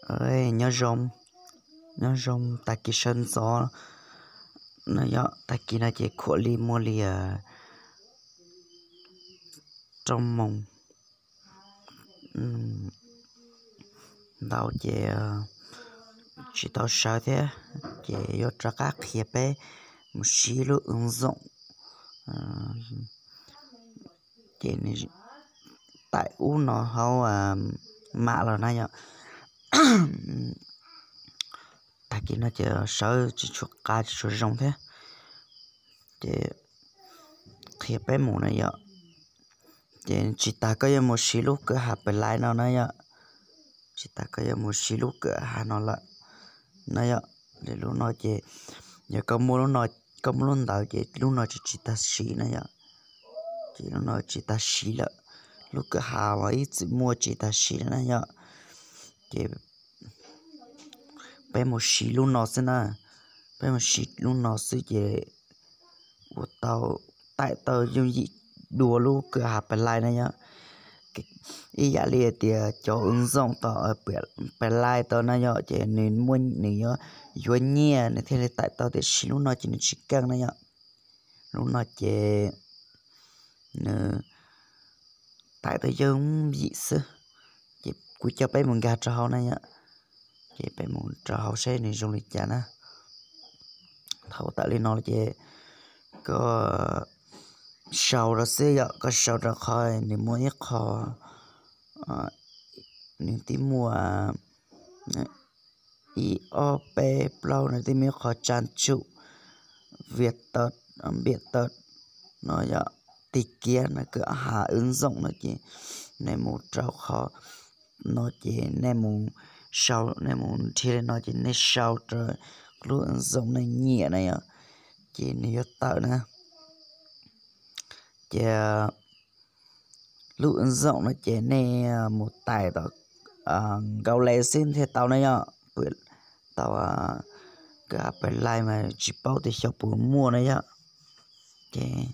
Nyob zoo, nyob zoo tag kis sawv ntxov no yom. Tag kis no ces khuam li muaj li rau moos ntau ces tsis tau sawv thiab, ces yuav rov qab qhia peb mus siv lub wb zoom. Ces nws taim ub no hauv mam los na yom. Tag kis no ces sawv tsis tshua qa tsis tshua zoo thiab, ces qhia peb mus na yom. Ces tsis tas koj yuav mus siv lub kawm hav pes lais no na yom. Tsis tas koj yuav mus siv lub kawm hav no lawm na yom. Lub no ces yog koj muaj lub no, koj muaj lub ntawd ces lub no tsis tsis tag siv na yom. Ces lub no tsis tag siv lawm, lub kawm hav mas ib txwm muaj tsis tag siv na yom. Ces peb mus siv lub no xwb na, peb mus siv lub no xwb ces ua tau, taim tau yooj yim dua lub kawm hav pes lais na yom. Ib yam li tias cov wb zoom tom pes lais tau na yom, ces nws muaj nws yuav, yuav nyiaj nws thiaj li taim tau, tiam sis lub no ces nws tsis keej na yom. Lub no ces nws taim tau yooj yim xwb. Ces kuv coj peb mus nkag rau hauv na yom. Ces peb mus rau hauv saib nws zoo li cas na. Thaum tawm li no ces koj sau rau xwb yom, koj sau rau qhov nws muaj ib qho, nws twb muaj ib ob peb plaub, nws twb muaj ib qho tsa tsum viam tawm, npiam tawm no yom, tig kiag no kawm hav wb zoom no ces nej mus rau qhov no ces nej mus sau, nej mus nrhiav li no ces nej sau rau lub wb zoom nej nyiam na yom, ces nws yuav tawm na. Ces lub wb zoom no ces nej mus tais tom nkaus le xwb thiaj tau na yom. Pw tau kawm hav pes lais mas tsis paub tias xyov puas muaj na yom. Ces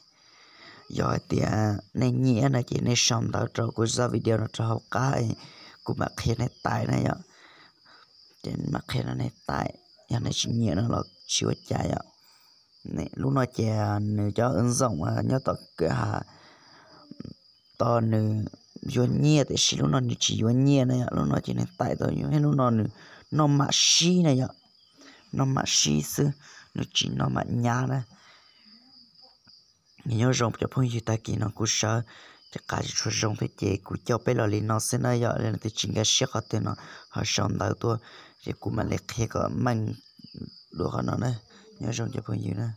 yog hais tias nej nyiam no ces nej sau ntawv rau kuv zaj video no rau hauv qab, kuv mam qhia nej tais na yom. Ces mam qhia nej tais, yog nej tsis nyiam no los tsis ua cas yom. Lub no ces nws cov wb zoom nyob tom kawm hav tod nws yuav nyiaj, tiam sis lub no nws tsis yuav nyiaj na yom. Lub no ces nws taim tau, lub no nws noj mam sib na yom, noj mam sib xwb, nws tsis noj mam nyab na. Nyob zoo cov phooj ywg, tag kis no kuv sawv ces qa tsis tshua zoo thiab ces kuv coj peb los li no xwb na yom. Leej twg tsis nkag siab qhov twg no ho sau ntawv tuaj, ces kuv mam li qhia kom meej dua qhov no na. Nyob zoo cov phooj ywg na.